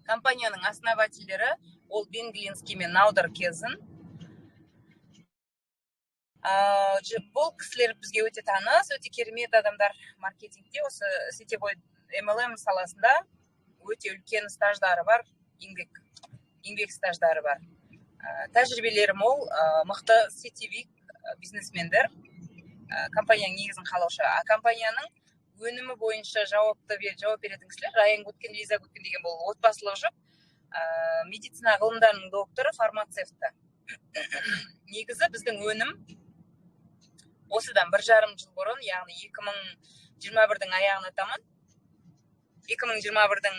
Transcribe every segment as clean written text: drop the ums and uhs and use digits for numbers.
Компанияның основательдері ол Бен Глински мен Наудер Кезін. Бұл кісілер бізге өте таныс, өте керемет адамдар маркетингте, осы сетевой MLM саласында өте үлкен стаждары бар, еңбек стаждары бар. Тәжірибелері мол, мықты сетевик бизнесмендер, компанияның негізін қалаушы. А компанияның өнімі бойынша жауап беретін кісілер Райан Гудкин, Лиза Гудкин деген бұл отбасылық жұп, медицина ғылымдарының докторы, фармацевті. Негізі біздің өнім осыдан 1,5 жыл бұрын, яғни 2021-дің аяғына таман, 2021-дің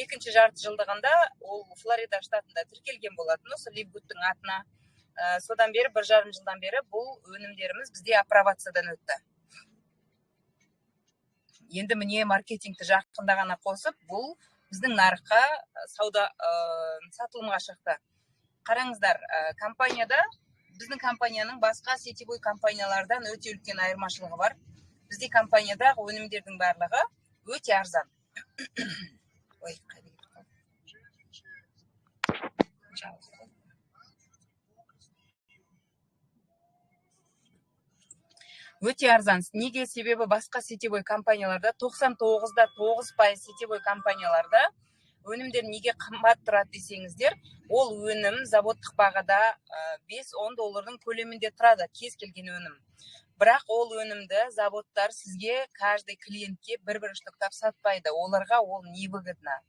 екінші жарты жылдығында ол Флорида штатында тіркелген болатын, осы LiveGood-тың атына. Содан бері 1,5 жылдан бері бұл өнімдеріміз бізде апробациядан өтті. Енді міне маркетингті жақында ғана қосып, бұл біздің нарыққа сауда сатылымға шықты. Қараңыздар, компанияда біздің компанияның басқа сетевой компаниялардан өте үлкен айырмашылығы бар. Бізде компанияда өнімдердің барлығы өте арзан. Ой, қайда кетіп қалдым? Өте арзан. Неге? Себебі басқа сетевой компанияларда 99,9% сетевой компанияларда өнімдер неге қымбат тұрады десеңіздер, ол өнім заводтық бағада 5-10 доллардың көлемінде тұрады, кез келген өнім. Бірақ ол өнімді заводтар сізге, каждый клиентке бір-бір штуктап сатпайды, оларға ол невыгодно.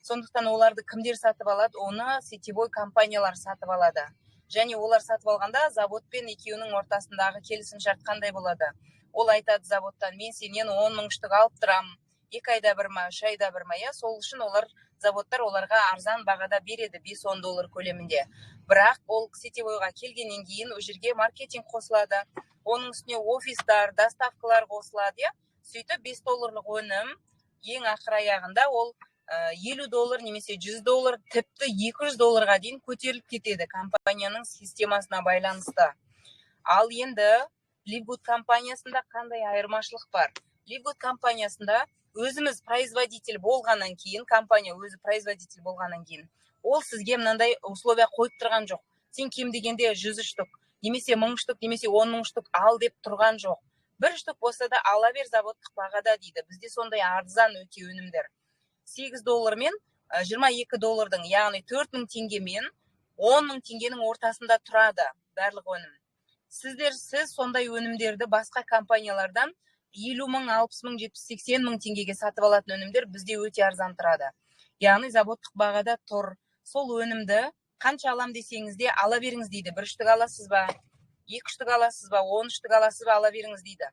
Сондықтан оларды кімдер сатып алады? Оны сетевой компаниялар сатып алады. Және олар сатып алғанда заводпен екеуінің ортасындағы келісімшарт қандай болады? Ол айтады заводтан: мен сенен 10 мың штук алып тұрам, 2 айда бір ма, 3 айда бір ма, иә? Сол үшін олар, заводтар оларға арзан бағада береді, 5-10 доллар көлемінде. Бірақ ол сетевойға келгеннен кейін ол жерге маркетинг қосылады, оның үстіне офистар, доставкалар қосылады, иә? Сөйтіп 5 долларлық өнім ең ақыр аяғында ол 50 доллар немесе 100 доллар, тіпті 200 долларға дейін көтеріліп кетеді компанияның системасына байланысты. Ал енді LiveGood компаниясында қандай айырмашылық бар? LiveGood компаниясында өзіміз производитель болғаннан кейін, компания өзі производитель болғаннан кейін, ол сізге мынандай условия қойып тұрған жоқ. Сен кем дегенде 100 штук, немесе 1000 штук, немесе 10 мың штук ал деп тұрған жоқ. Бір штук болса да ала бер заводтық бағада дейді. Бізде сондай арзан өте өнімдер. 8 доллар мен 22 доллардың, яғни 4000 теңге мен 10 мың теңгенің ортасында тұрады барлық өнім. Сіз сондай өнімдерді басқа компаниялардан 50 мың, 60 мың, 70, 80 мың теңгеге сатып алатын өнімдер бізде өте арзан тұрады. Яғни заводтық бағада тұр. Сол өнімді қанша алам десеңіз де ала беріңіз дейді. Бір штук аласыз ба, 2 штук аласыз ба, 10 штук аласыз ба, ала беріңіз дейді.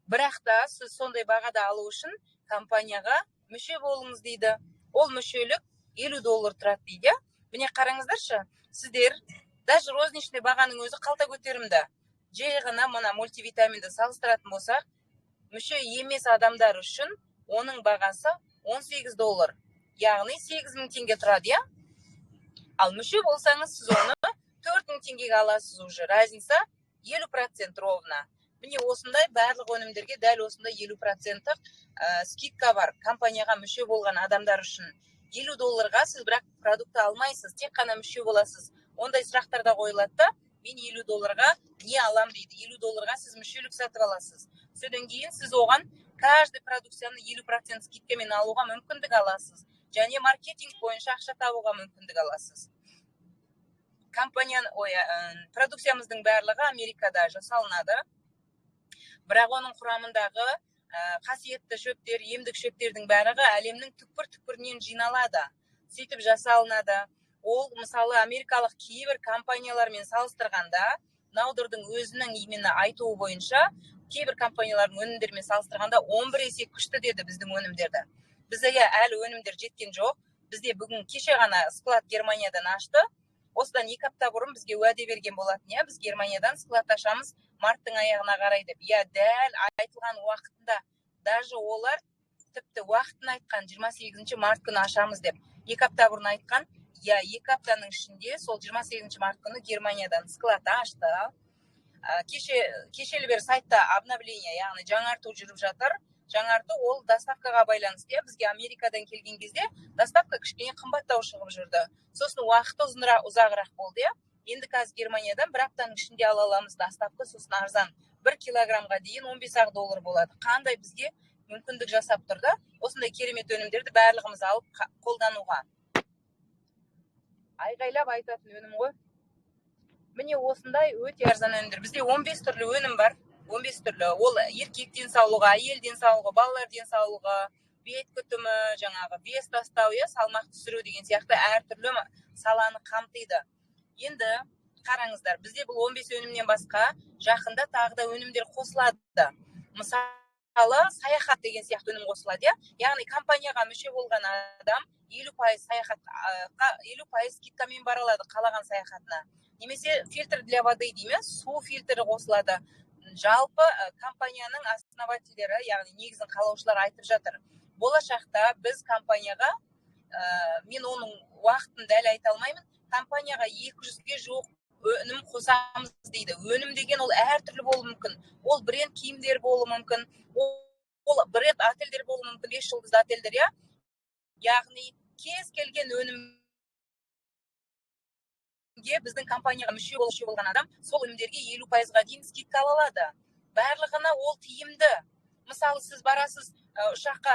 Бірақ та сіз сондай бағада алу үшін компанияға мүше болыңыз дейді. Ол мүшелік 50 доллар тұрады дейді. Міне қараңыздаршы, сіздер даже розничный бағаның өзі қалта көтерімді. Жай ғана мына мультивитаминді салыстыратын болсақ, мүше емес адамдар үшін оның бағасы 18 доллар, яғни 8000 теңге тұрады, иә? Ал мүше болсаңыз, сіз оны 4000 теңгеге аласыз уже. Разница 50% ровно. Міне осындай барлық өнімдерге дәл осындай 50% скидка бар компанияға мүше болған адамдар үшін. 50 долларға сіз бірақ продукты алмайсыз, тек қана мүше боласыз. Ондай сұрақтар да қойылады да, мен 50 долларға не алам дейді. 50 долларға сіз мүшелік сатып аласыз. Содан кейін сіз оған каждый продукцияны 50% скидкамен алуға мүмкіндік аласыз. Және маркетинг бойынша ақша табуға мүмкіндік аласыз. Продукциямыздың барлығы Америкада жасалынады. Бірақ оның құрамындағы қасиетті шөптер, емдік шөптердің барлығы әлемнің түкпір-түкпірінен жиналады. Сөйтіп жасалынады. Ол мысалы америкалық кейбір компаниялармен салыстырғанда, Наудердің өзінің именно айтуы бойынша, кейбір компаниялардың өнімдерімен салыстырғанда 11 есе күшті деді біздің өнімдерді. Бізде әлі өнімдер жеткен жоқ. Бізде бүгін кеше ғана склад Германиядан ашты. Осыдан 2 апта бұрын бізге уәде берген болатын, иә, біз Германиядан склад ашамыз марттың аяғына қарай деп. Иә, дәл айтылған уақытында, даже олар тіпті уақытын айтқан, 28 март күні ашамыз деп. 2 апта бұрын айтқан. Иә, 2 аптаның ішінде сол 28 март күні Германиядан склад ашты. Кешелі бері сайтта обновление, яғни жаңарту жүріп жатыр. Жаңарту ол доставкаға байланысты, иә. Бізге Америкадан келген кезде доставка кішкене қымбаттау шығып жүрді, сосын уақыты ұзынырақ, ұзағырақ болды, иә. Енді қазір Германиядан бір аптаның ішінде ала аламыз доставка, сосын арзан, 1 килограммға дейін 15 ақ доллар болады. Қандай бізге мүмкіндік жасап тұр да осындай керемет өнімдерді барлығымыз алып қолдануға. Айғайлап айтатын өнім ғой. Міне, осындай өте арзан өнімдер. Бізде 15 түрлі өнім бар, 15 түрлі. Ол еркек денсаулығы, әйел денсаулығы, балалар денсаулығы, бет күтімі, жаңағы вес тастау, иә, салмақ түсіру деген сияқты әртүрлі саланы қамтиды. Енді қараңыздар, бізде бұл 15 өнімнен басқа жақында тағы да өнімдер қосылады. Мысалы, саяхат деген сияқты өнім қосылады, иә. Яғни компанияға мүше болған адам 50% саяхатқа, 50% скидкамен бара алады қалаған саяхатына. Немесе фильтр для воды дей ме, су фильтрі қосылады. Жалпы компанияның основательдері, яғни негізін қалаушылар айтып жатыр: болашақта біз компанияға, мен оның уақытын дәл айта алмаймын, компанияға 200-ге жуық өнім қосамыз дейді. Өнім деген ол әртүрлі болуы мүмкін. Ол бренд киімдер болуы мүмкін, ол бренд отельдер болуы мүмкін, бес жұлдызды отельдер, иә. Яғни кез келген өнімге біздің компанияға мүше болған адам сол өнімдерге 50%-ға дейін скидка ала алады. Барлығына ол тиімді. Мысалы, сіз барасыз ұшаққа,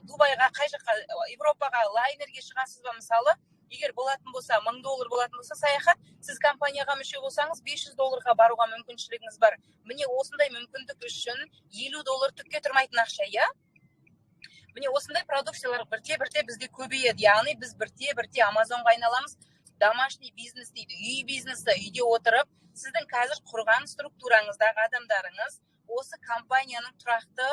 Дубайға, қай жаққа, Европаға лайнерге шығасыз ба, мысалы, егер болатын болса, 1000 доллар болатын болса саяхат, сіз компанияға мүше болсаңыз, 500 долларға баруға мүмкіншілігіңіз бар. Міне, осындай мүмкіндік үшін 50 доллар түкке тұрмайтын ақша, иә. Міне, осындай продукциялар бірте бірте бізде көбейеді. Яғни біз бірте бірте Амазонға айналамыз. Домашний бизнес дейді, үй бизнесі. Үйде отырып, сіздің қазір құрған структураңыздағы адамдарыңыз осы компанияның тұрақты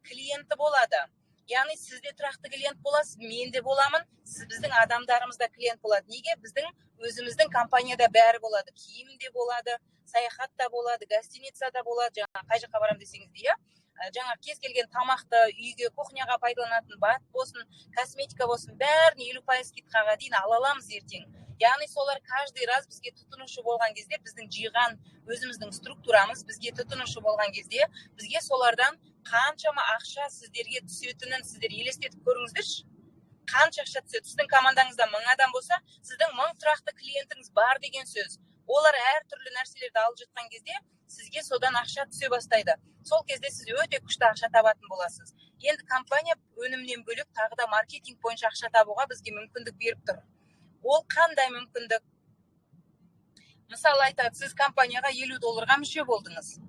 клиенті болады. Яғни сіз де тұрақты клиент боласыз, мен де боламын, сіз, біздің адамдарымыз да клиент болады. Неге? Біздің өзіміздің компанияда бәрі болады: киім де болады, саяхат та болады, гостиница да болады, жаңағы қай жаққа барамын десеңіз де, иә. Жаңағы кез келген тамақты, үйге, кухняға пайдаланатын БАД болсын, косметика болсын, бәрін 50% скидкаға дейін ала аламыз ертең. Яғни солар каждый раз бізге тұтынушы болған кезде, біздің жиған өзіміздің структурамыз бізге тұтынушы болған кезде, бізге солардан қаншама ақша сіздерге түсетінін сіздер елестетіп көріңіздерші. Қанша ақша түседі? Сіздің командаңызда 1000 адам болса, сіздің 1000 тұрақты клиентіңіз бар деген сөз. Олар әртүрлі нәрселерді алып жатқан кезде сізге содан ақша түсе бастайды. Сол кезде сіз өте күшті ақша табатын боласыз. Енді компания өнімнен бөлек тағы да маркетинг бойынша ақша табуға бізге мүмкіндік беріп тұр. Ол қандай мүмкіндік? Мысалы, айтады, сіз компанияға 50 долларға мүше болдыңыз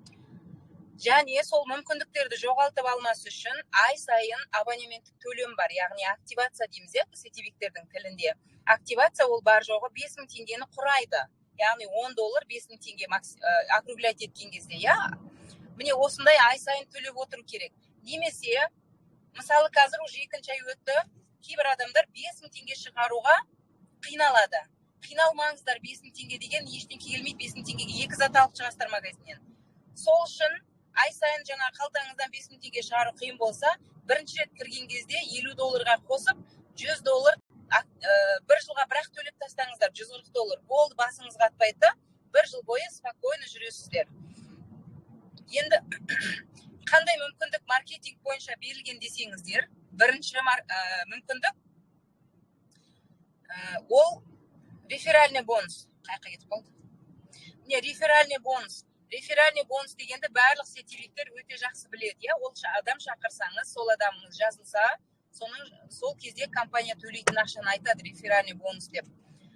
және сол мүмкіндіктерді жоғалтып алмас үшін ай сайын абонементтік төлем бар, яғни активация дейміз, иә, сетевиктердің тілінде. Активация ол бар жоғы 5000 теңгені құрайды, яғни 10 доллар 5000 теңге округлять еткен кезде, иә. Міне, осындай ай сайын төлеп отыру керек. Немесе, мысалы, қазір уже екінші ай өтті, кейбір адамдар 5000 теңге шығаруға қиналады. Қиналмаңыздар, 5000 теңге деген ештеңке келмейді. 5000 теңгеге екі зат алып шығасыздар магазиннен. Сол үшін ай сайын жаңа қалтаңыздан 5000 теңге шығару қиын болса, бірінші рет кірген кезде 50 долларға қосып 100 доллар, бір жылға бірақ төлеп тастаңыздар, 140 доллар болды, басыңыз қатпайды да, бір жыл бойы спокойно жүресіздер. Енді қандай мүмкіндік маркетинг бойынша берілген десеңіздер, бірінші мүмкіндік ол реферальный бонус. Қай жаққа кетіп қалды? Міне, реферальный бонус. Реферальный бонус дегенді барлық сетевиктер өте жақсы біледі, иә. Ол адам шақырсаңыз, сол адамыңыз жазылса, соның сол кезде компания төлейтін ақшаны айтады реферальный бонус деп.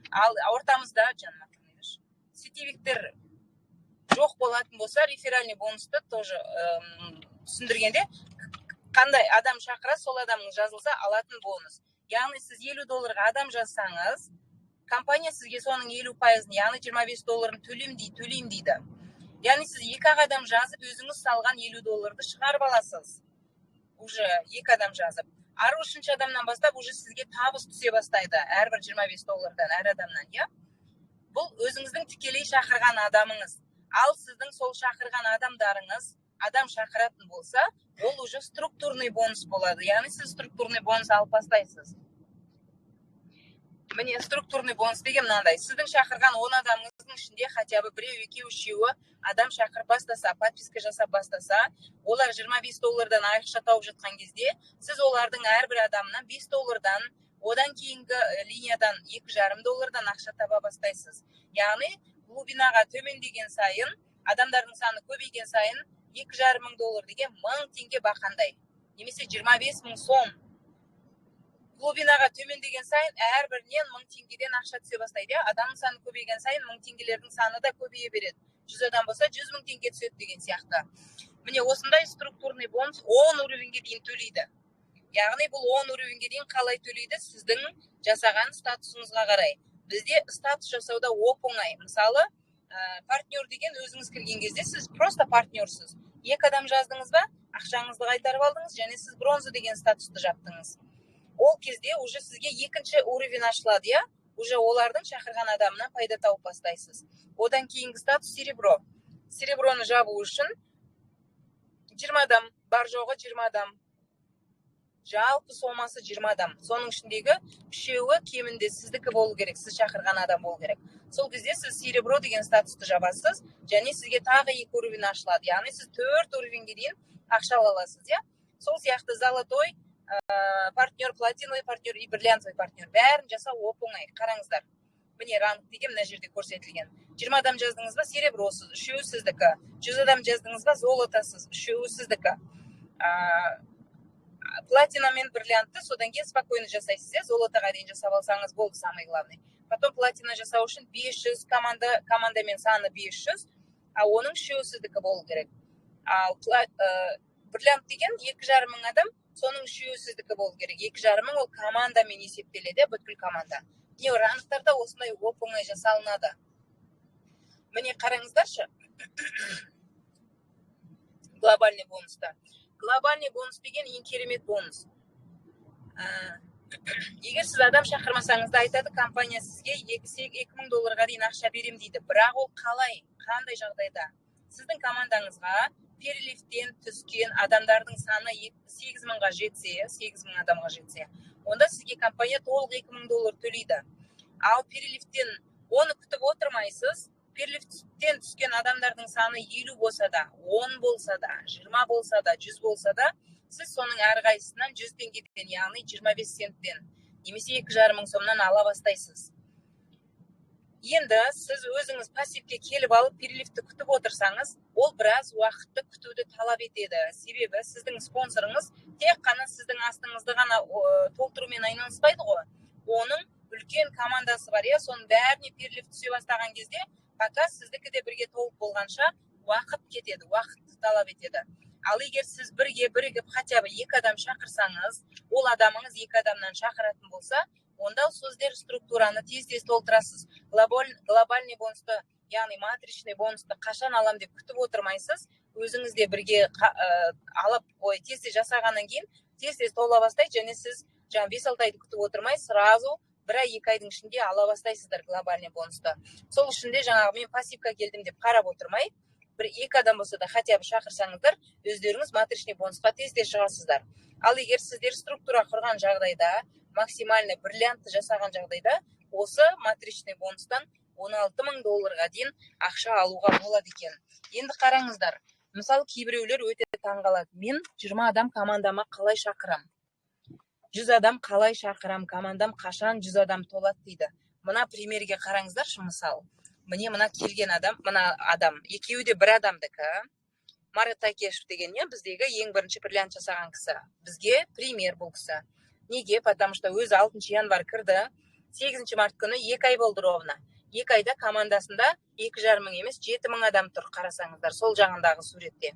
Ал ортамызда, жаным, сетевиктер жоқ болатын болса, реферальный бонусты тоже түсіндіргенде, қандай адам шақырады, сол адамның жазылса алатын бонус. Яғни сіз 50 долларға адам жазсаңыз, компания сізге соның 50%-ын, яғни 25 долларын төлем дейді, төлеймін дейді. Яғни сіз екі ақ адам жазып, өзіңіз салған 50 долларды шығарып аласыз уже екі адам жазып. Ары үшінші адамнан бастап уже сізге табыс түсе бастайды әрбір 25 доллардан әр адамнан, иә. Бұл өзіңіздің тікелей шақырған адамыңыз. Ал сіздің сол шақырған адамдарыңыз адам шақыратын болса, ол уже структурный бонус болады, яғни сіз структурный бонус алып бастайсыз. Міне, структурный бонус деген мынандай: сіздің шақырған 10 адамыңыздың ішінде хотя бы біреу, екеу, үшеуі адам шақырып бастаса, подписка жасап бастаса, олар 25 доллардан ақша тауып жатқан кезде, сіз олардың әрбір адамынан 5 доллардан, одан кейінгі линиядан 2,5 доллардан ақша таба бастайсыз. Яғни глубинаға төмендеген сайын, адамдардың саны көбейген сайын, 2,5 мың доллар деген 1000 теңге бақандай немесе 25 000 сом. Глубинаға төмендеген сайын әрбірінен 1000 теңгеден ақша түсе бастайды, иә. Адамның саны көбейген сайын 1000 теңгелердің саны да көбейе береді. 100 адам болса, 100 000 теңге түседі деген сияқты. Міне, осындай структурный бонус 10 уровеньге дейін төлейді. Яғни бұл 10 уровеньге дейін қалай төлейді? Сіздің жасаған статусыңызға қарай. Бізде статус жасауда оп оңай. Мысалы, партнер деген өзіңіз кірген кезде сіз просто партнерсіз. Екі адам жаздыңыз ба, ақшаңызды қайтарып алдыңыз және сіз бронза деген статусты жаптыңыз. Ол кезде уже сізге екінші уровень ашылады, иә, уже олардың шақырған адамынан пайда тауып бастайсыз. Одан кейінгі статус — серебро. Сереброны жабу үшін 20 адам, бар жоғы 20 адам, жалпы сомасы 20 адам, соның ішіндегі үшеуі кемінде сіздікі болу керек, сіз шақырған адам болу керек. Сол кезде сіз серебро деген статусты жабасыз және сізге тағы екі уровень ашылады, яғни сіз төрт уровеньге дейін ақша ала аласыз, иә. Сол сияқты золотой партнер, платиновый партнер и бриллиантовый партнер, бәрін жасау оп оңай. Қараңыздар, міне, ранг деген мына жерде көрсетілген. 20 адам жаздыңыз ба, серебросыз, үшеуі сіздікі. 100 адам жаздыңыз ба, золотосыз, үшеуі сіздікі. Платина мен бриллиантты содан кейін спокойно жасайсыз, иә. Золотоға дейін жасап алсаңыз болды, самый главный. Потом платина жасау үшін 500 команда, командамен саны 500, а оның үшеуі сіздікі болу керек. Ал бриллиант деген 2,5 мың адам, соның үшеуі сіздікі болу керек. 2,5 мың ол командамен есептеледі, бүткіл команда. Міне, рангтарда осындай оп оңай жасалынады. Міне, қараңыздаршы глобальный бонуста. Глобальный бонус деген ең керемет бонус. Егер сіз адам шақырмасаңыз да, айтады компания, сізге 2000 долларға дейін ақша беремін дейді. Бірақ ол қалай, қандай жағдайда? Сіздің командаңызға переливтен түскен адамдардың саны 8000-ға жетсе, 8000 адамға жетсе, онда сізге компания толық 2000 доллар төлейді. Ал переливтен, оны күтіп отырмайсыз, переливтен түскен адамдардың саны 50 болса да, 10 болса да, 20 болса да, 100 болса да, сіз соның әрқайсысынан 100 теңгеден, яғни 25 центтен немесе 2,5 мың сомнан ала бастайсыз. Енді сіз өзіңіз пассивке келіп алып, переливті күтіп отырсаңыз, ол біраз уақытты күтуді талап етеді. Себебі сіздің спонсорыңыз тек қана сіздің астыңызды ғана толтырумен айналыспайды ғой, оның үлкен командасы бар, иә. Соның бәріне перелив түсе бастаған кезде, пока сіздікі де бірге толық болғанша, уақыт кетеді, уақытты талап етеді. Ал егер сіз бірге бірігіп, хотя бы екі адам шақырсаңыз, ол адамыңыз екі адамнан шақыратын болса, онда сіздер структураны тез тез толтырасыз. Глобальный бонусты, яғни матричный бонусты қашан алам деп күтіп отырмайсыз, өзіңіз де бірге алып, ой, тез тез жасағаннан кейін тез тез тола бастайды және сіз жаңағы 5-6 айды күтіп отырмай, сразу бір ай, 2 айдың ішінде ала бастайсыздар глобальный бонусты. Сол үшін де жаңағы мен пассивка келдім деп қарап отырмай, бір екі адам болса да хотя бы шақырсаңыздар, өздеріңіз матричный бонусқа тез тез шығасыздар. Ал егер сіздер структура құрған жағдайда, максимально бриллиантты жасаған жағдайда, осы матричный бонустан 16 мың долларға дейін ақша алуға болады екен. Енді қараңыздар, мысалы, кейбіреулер өте таңғалады: мен 20 адам командама қалай шақырам, 100 адам қалай шақырам, командам қашан 100 адам толады дейді. Мына примерге қараңыздаршы. Мысал, міне, мына келген адам, мына адам, екеуі де бір адамдікі. Марат Такешев деген, иә, біздегі ең бірінші бриллиант жасаған кісі. Бізге пример бұл кісі. Неге? Потому что өзі 6 январь кірді, 8 март күні 2 ай болды. Ровно 2 айда командасында 2,5 мың емес, 7000 адам тұр, қарасаңыздар, сол жағындағы суретте.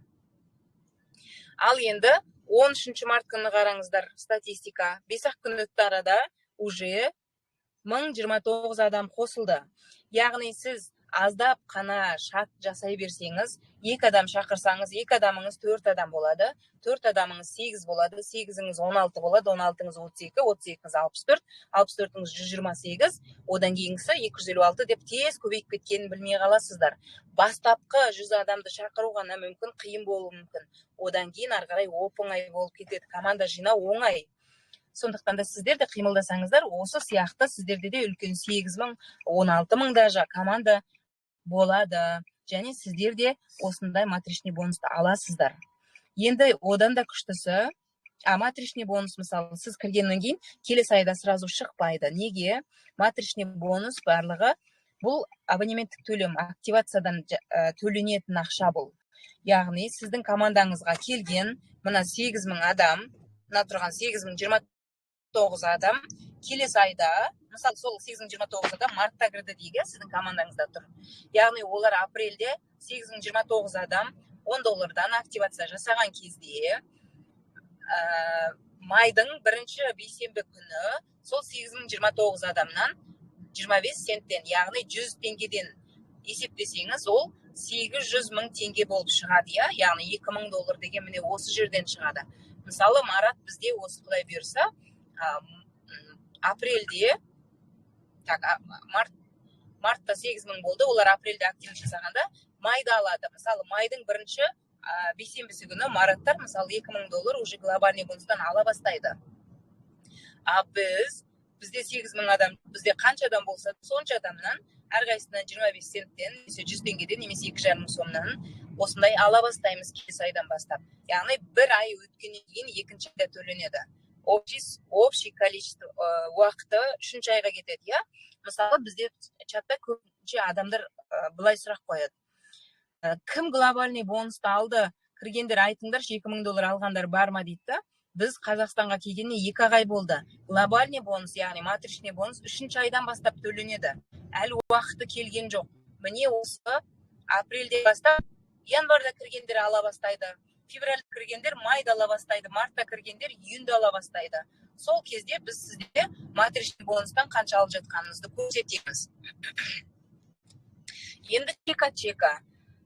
Ал енді 13 март күні қараңыздар, статистика: 5-ақ күн өтті, арада уже 1029 адам қосылды. Яғни сіз аздап қана шаг жасай берсеңіз, екі адам шақырсаңыз, екі адамыңыз төрт адам болады, төрт адамыңыз сегіз болады, сегізіңіз 16 болады, 16-ңыз 32, 32-ңіз 64, 64-іңіз 128, одан кейінгісі 256 деп тез көбейіп кеткенін білмей қаласыздар. Бастапқы 100 адамды шақыру ғана мүмкін қиын болуы мүмкін, одан кейін ары қарай оп оңай болып кетеді. Команда жинау оңай. Сондықтан да сіздер де қимылдасаңыздар, осы сияқты сіздерде де үлкен 8 000, 16 000 даже команда болады және сіздер де осындай матричный бонусты аласыздар. Енді одан да күштісі, матричный бонус, мысалы, сіз кіргеннен кейін келесі айда сразу шықпайды. Неге? Матричный бонус барлығы бұл абонементтік төлем, активациядан төленетін ақша бұл. Яғни сіздің командаңызға келген мына 8000 адам, мына тұрған 8029 адам келесі айда, мысалы, сол 8029 адам мартта кірді дейік, иә, сіздің командаңызда тұр. Яғни олар апрельде 8029 адам 10 доллардан активация жасаған кезде, майдың бірінші бейсенбі күні сол 8029 адамнан 25 центтен, яғни 100 теңгеден есептесеңіз, ол 800 мың теңге болып шығады, иә. Яғни 2000 доллар деген міне осы жерден шығады. Мысалы, Марат бізде осы, құдай бұйырса, апрельде, так, мартта 8000 болды. Олар апрельде актив жасағанда, майда алады. Мысалы, майдың бірінші бейсенбісі күні Мараттар, мысалы, 2000 доллар уже глобальный бонустан ала бастайды. А бізде 8000 адам, бізде қанша адам болса, сонша адамнан әрқайсысынан 25 центтен немесе 100 теңгеден немесе 2,5 сомнан осындай ала бастаймыз келесі айдан бастап. Яғни бір ай өткеннен кейін екінші айда төленеді. Общий количество уақыты үшінші айға кетеді, иә. Мысалы, бізде чатта көбінше адамдар былай сұрақ қояды: «Кім глобальный бонусты алды, кіргендер айтыңдаршы, 2000 доллар алғандар бар ма?» — дейді да. Біз Қазақстанға келгеніне 2-ақ ай болды. Глобальный бонус, яғни матричный бонус үшінші айдан бастап төленеді, әлі уақыты келген жоқ. Міне, осы апрельден бастап январьда кіргендер ала бастайды, февральда кіргендер майда ала бастайды, мартта кіргендер июньде ала бастайды. Сол кезде біз сізде матричный бонустан қанша алып жатқанымызды көрсетеміз. Енді чек от чека.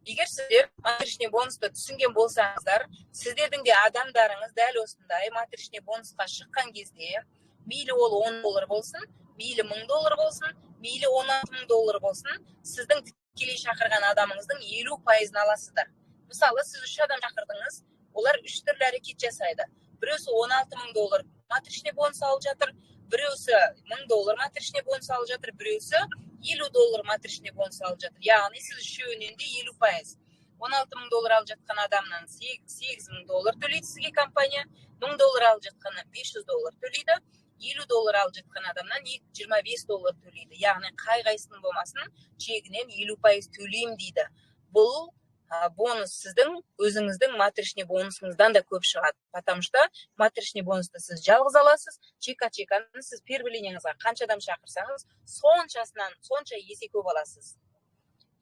Егер сіздер матричный бонусты түсінген болсаңыздар, сіздердің де адамдарыңыз дәл осындай матричный бонусқа шыққан кезде, мейлі ол 10 доллар болсын, мейлі 1000 доллар болсын, мейлі 16 000 доллар болсын, сіздің тікелей шақырған адамыңыздың 50%-ын аласыздар. Мысалы, сіз үш адам шақырдыңыз, олар үш түрлі әрекет жасайды. Біреусі 16 000 доллар матричный бонус алып жатыр, біреусі 1000 доллар матричный бонус алып жатыр, біреусі 50 доллар матричный бонус алып жатыр. Яғни сіз үшеуінен де 50%. 16 000 доллар алып жатқан адамнан 8000 доллар төлейді сізге компания, 1000 доллар алып жатқаннан 500 доллар төлейді, 50 доллар алып жатқан адамнан 25 доллар төлейді. Яғни қай қайсының болмасын чегінен 50% төлеймін дейді. Бұл бонус сіздің өзіңіздің матричный бонусыңыздан да көп шығады, потому что матричный бонусты сіз жалғыз аласыз, чек от чеканы сіз первый линияңызға қанша адам шақырсаңыз, соншасынан сонша есе көп аласыз.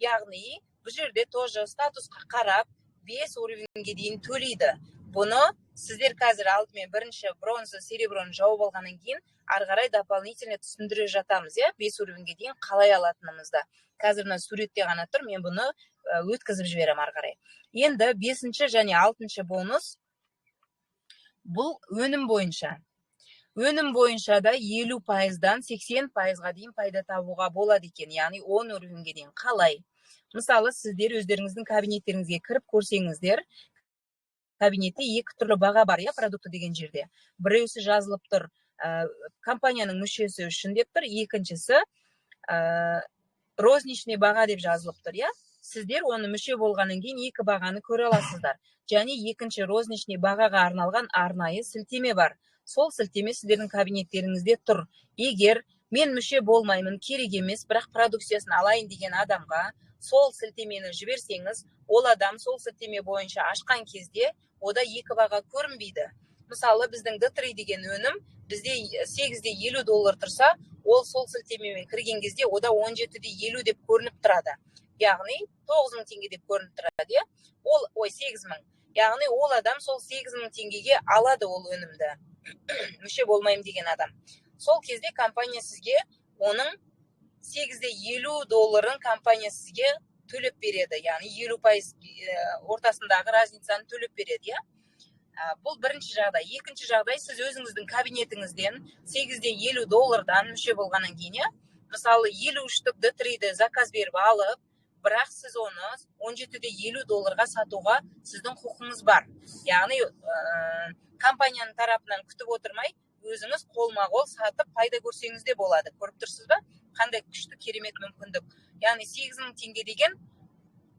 Яғни бұл жерде тоже статусқа қарап бес уровеньге дейін төлейді. Бұны сіздер қазір алдымен бірінші бронза, сереброны жауып алғаннан кейін ары қарай дополнительно түсіндіре жатамыз, иә, бес уровеньге дейін қалай алатынымызды. Қазір мына суретте ғана тұр, мен бұны өткізіп жіберемін ары қарай. Енді бесінші және алтыншы бонус, бұл өнім бойынша. Өнім бойынша да 50%-дан 80%-ға дейін пайда табуға болады екен, яғни 10 уровеньге дейін. Қалай? Мысалы, сіздер өздеріңіздің кабинеттеріңізге кіріп көрсеңіздер, кабинетте екі түрлі баға бар, иә. «Продукты» деген жерде біреусі жазылып тұр, компанияның мүшесі үшін деп тұр, екіншісі розничный баға деп жазылып тұр, иә. Сіздер оны мүше болғаннан кейін екі бағаны көре аласыздар және екінші розничный бағаға арналған арнайы сілтеме бар. Сол сілтеме сіздердің кабинеттеріңізде тұр. Егер мен мүше болмаймын, керек емес, бірақ продукциясын алайын деген адамға сол сілтемені жіберсеңіз, ол адам сол сілтеме бойынша ашқан кезде ода екі баға көрінбейді. Мысалы, біздің д деген өнім бізде 8,50 доллар тұрса, ол сол сілтемемен кірген кезде ода 17,50 деп көрініп тұрады, яғни 9000 теңге деп көрініп тұрады, иә. Ол, ой, 8000. Яғни ол адам сол 8000 теңгеге алады ол өнімді, мүше болмаймын деген адам. Сол кезде компания сізге оның 8,50 долларын компания сізге төлеп береді, яғни 50% ортасындағы разницаны төлеп береді, иә. Бұл бірінші жағдай. Екінші жағдай: сіз өзіңіздің кабинетіңізден 8,50 доллардан мүше болғаннан кейін, иә, мысалы, 53 штук д заказ беріп алып, бірақ сіз оны 17,50 долларға сатуға сіздің құқыңыз бар. Яғни компанияның тарапынан күтіп отырмай, өзіңіз қолма-қол сатып пайда көрсеңіз де болады. Көріп тұрсыз ба? Қандай күшті, керемет мүмкіндік. Яғни 8 000 теңге деген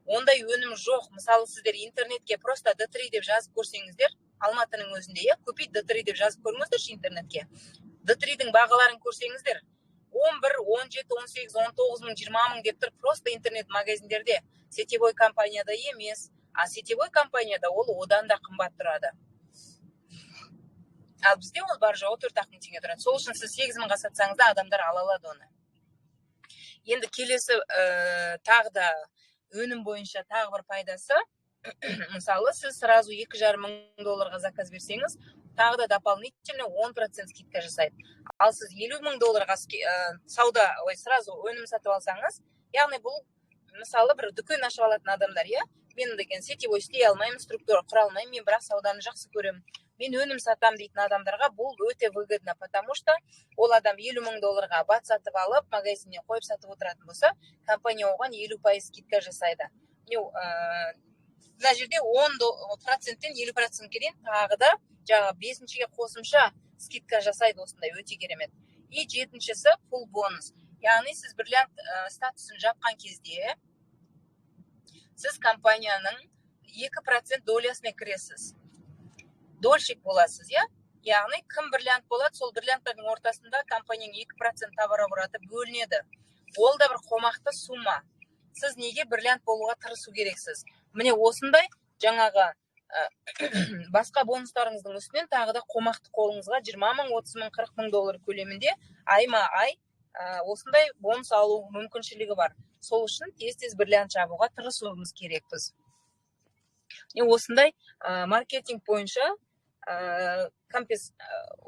ондай өнім жоқ. Мысалы, сіздер интернетке просто D3 деп жазып көрсеңіздер, Алматының өзінде, иә, «купить D3» деп жазып көріңіздерші интернетке. D3-дің бағаларын көрсеңіздер, 11, 17, 18, 19 мың, 20 мың деп тұр просто интернет магазиндерде, сетевой компанияда емес. А сетевой компанияда ол одан да қымбат тұрады. Ал бізде ол бар жоғы 4-ақ мың теңге тұрады. Сол үшін сіз 8 мыңға сатсаңыз да, адамдар ала алады оны. Енді келесі тағы да өнім бойынша тағы бір пайдасы: мысалы, сіз сразу 2,5 мың долларға заказ берсеңіз, тағы да дополнительно 10% скидка жасайды. Ал сіз 50 мың долларға сауда, ой, сразу өнім сатып алсаңыз, яғни бұл, мысалы, бір дүкен ашып алатын адамдар, иә, мен деген сетевой істей алмаймын, структура құра алмаймын мен, бірақ сауданы жақсы көремін, мен өнім сатамын дейтін адамдарға бұл өте выгодно, потому что ол адам 50 мың долларға БАД сатып алып, магазиніне қойып сатып отыратын болса, компания оған 50% скидка жасайды. Мына жерде 10%-тен 50%-ке дейін тағы да жаңағы бесіншіге қосымша скидка жасайды. Осындай өте керемет. И жетіншісі — пул бонус, яғни сіз бриллиант статусын жапқан кезде сіз компанияның 2% долясына кіресіз, дольщик боласыз, иә. Яғни кім бриллиант болады, сол бриллианттардың ортасында компанияның 2% товарообороты бөлінеді. Ол да бір қомақты сумма. Сіз неге бриллиант болуға тырысу керексіз? Міне, осындай жаңағы басқа бонустарыңыздың үстінен тағы да қомақты қолыңызға 20 мың, 30 мың, 40 мың доллар көлемінде айма ай осындай бонус алу мүмкіншілігі бар. Сол үшін тез тез бриллиант жабуға тырысуымыз керекпіз. Осындай маркетинг бойынша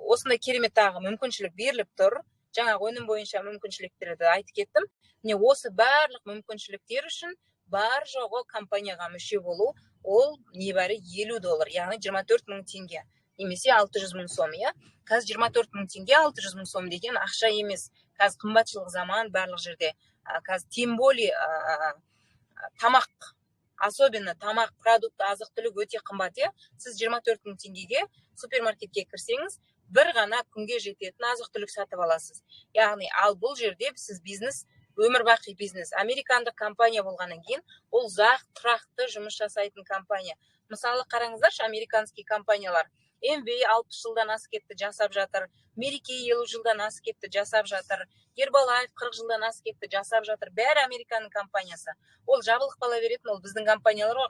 осындай керемет тағы мүмкіншілік беріліп тұр. Жаңағы өнім бойынша мүмкіншіліктерді айтып кеттім. Міне, осы барлық мүмкіншіліктер үшін бар жоғы компанияға мүше болу ол небәрі 50 доллар, яғни 24 мың теңге немесе 600 мың сом, иә. Қазір 24 мың теңге, 600 мың сом деген ақша емес. Қазір қымбатшылық заман барлық жерде. Қазір тем более тамақ, особенно тамақ, продукт, азық түлік өте қымбат, иә. Сіз 24 мың теңгеге супермаркетке кірсеңіз, бір ғана күнге жететін азық түлік сатып аласыз. Яғни ал бұл жерде сіз бизнес, өмір бақи бизнес, американдық компания болғаннан кейін ол ұзақ, тұрақты жұмыс жасайтын компания. Мысалы, қараңыздаршы, американский компаниялар: Амвей 60 жылдан асып кетті, жасап жатыр; Мэри Кэй 50 жылдан асып кетті, жасап жатыр; Гербалайф 40 жылдан асып кетті, жасап жатыр. Бәрі Американың компаниясы. Ол жабылып қала беретін ол біздің компаниялар ғой,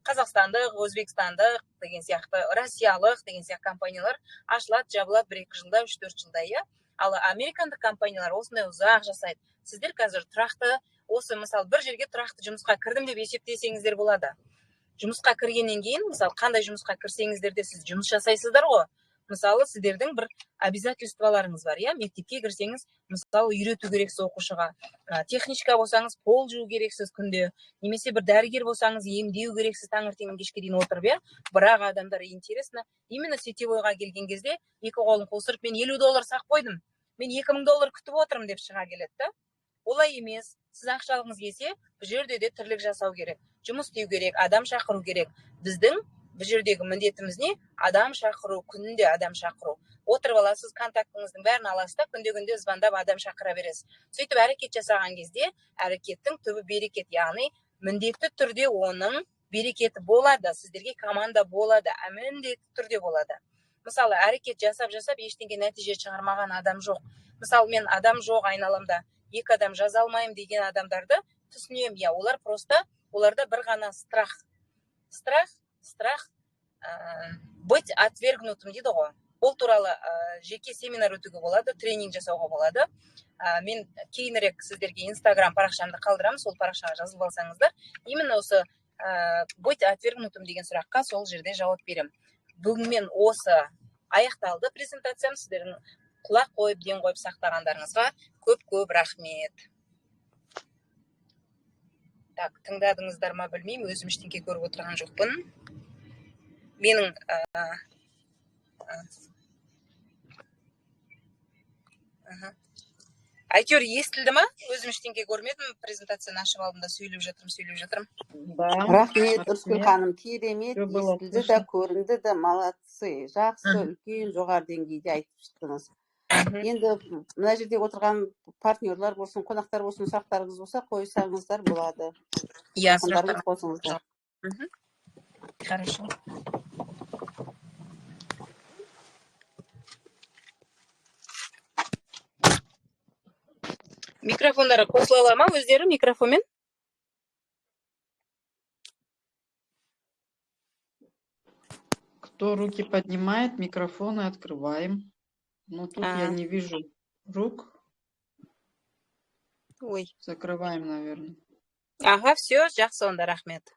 қазақстандық, өзбекстандық деген сияқты, россиялық деген сияқты компаниялар ашылады, жабылады бір екі жылда, 3-4 жылда, иә. Ал американдық компаниялар осындай ұзақ жасайды. Сіздер қазір тұрақты осы, мысалы, бір жерге тұрақты жұмысқа кірдім деп есептесеңіздер болады. Жұмысқа кіргеннен кейін, мысалы, қандай жұмысқа кірсеңіздер де, сіз жұмыс жасайсыздар ғой. Мысалы, сіздердің бір обязательстволарыңыз бар, иә. Мектепке кірсеңіз, мысалы, үйрету керексіз оқушыға, техничка болсаңыз, пол жуу керексіз күнде, немесе бір дәрігер болсаңыз, емдеу керексіз таңертеңнен кешке дейін отырып, иә. Бірақ адамдар, интересно, именно сетевойға келген кезде екі қолын қусырып, «мен 50 доллар сақ қойдым, мен 2000 доллар күтіп отырмын» деп шыға келеді да. Олай емес. Сіз ақша алғыңыз келсе, бұл жерде де тірлік жасау керек, жұмыс істеу керек, адам шақыру керек. Біздің бұл жердегі міндетіміз не? Адам шақыру, күнде адам шақыру. Отырып аласыз, контактіңіздің бәрін аласыз да, күнде күнде звондап, адам шақыра бересіз. Сөйтіп әрекет жасаған кезде әрекеттің түбі берекет, яғни міндетті түрде оның берекеті болады, сіздерге команда болады, міндетті түрде болады. Мысалы, әрекет жасап жасап ештеңе нәтиже шығармаған адам жоқ. Мысалы, мен адам жоқ айналамда, екі адам жаза алмаймын деген адамдарды түсінемін, иә. Олар просто, оларда бір ғана страх, страх быть отвергнутым дейді ғой. Ол туралы жеке семинар өтуге болады, тренинг жасауға болады. Мен кейінірек сіздерге Инстаграм парақшамды қалдырамын, сол парақшаға жазылып алсаңыздар, именно осы быть отвергнутым деген сұраққа сол жерде жауап беремін. Бүгін мен осы аяқталды презентациям. Сіздердің құлақ қойып, ден қойып сақтағандарыңызға көп көп рахмет. Так, тыңдадыңыздар ма, білмеймін, өзім ештеңе көріп отырған жоқпын. Менің Әйтеуір естілді ма? Өзім ештеңе көрмедім, презентацияны ашып алдым да сөйлеп жатырмын, сөйлеп жатырмын. Да. Рахмет, Ырысгүл ханым, керемет естілді да, көрінді де, молодцы. Жақсы, үлкен жоғары деңгейде айтып шықтыңыз. Енді мына жерде отырған партнерлар болсын, қонақтар болсын, сұрақтарыңыз болса, қойсаңыздар болады. Иә, сұрақтар қосыңыздар. Хорошо. Микрофондары қосыла ала ма өздері микрофонмен? Кто руки поднимает, микрофоны открываем. Но тут я не вижу рук. Ой. Закрываем, наверное. Ага, все, жақсы онда, рахмет.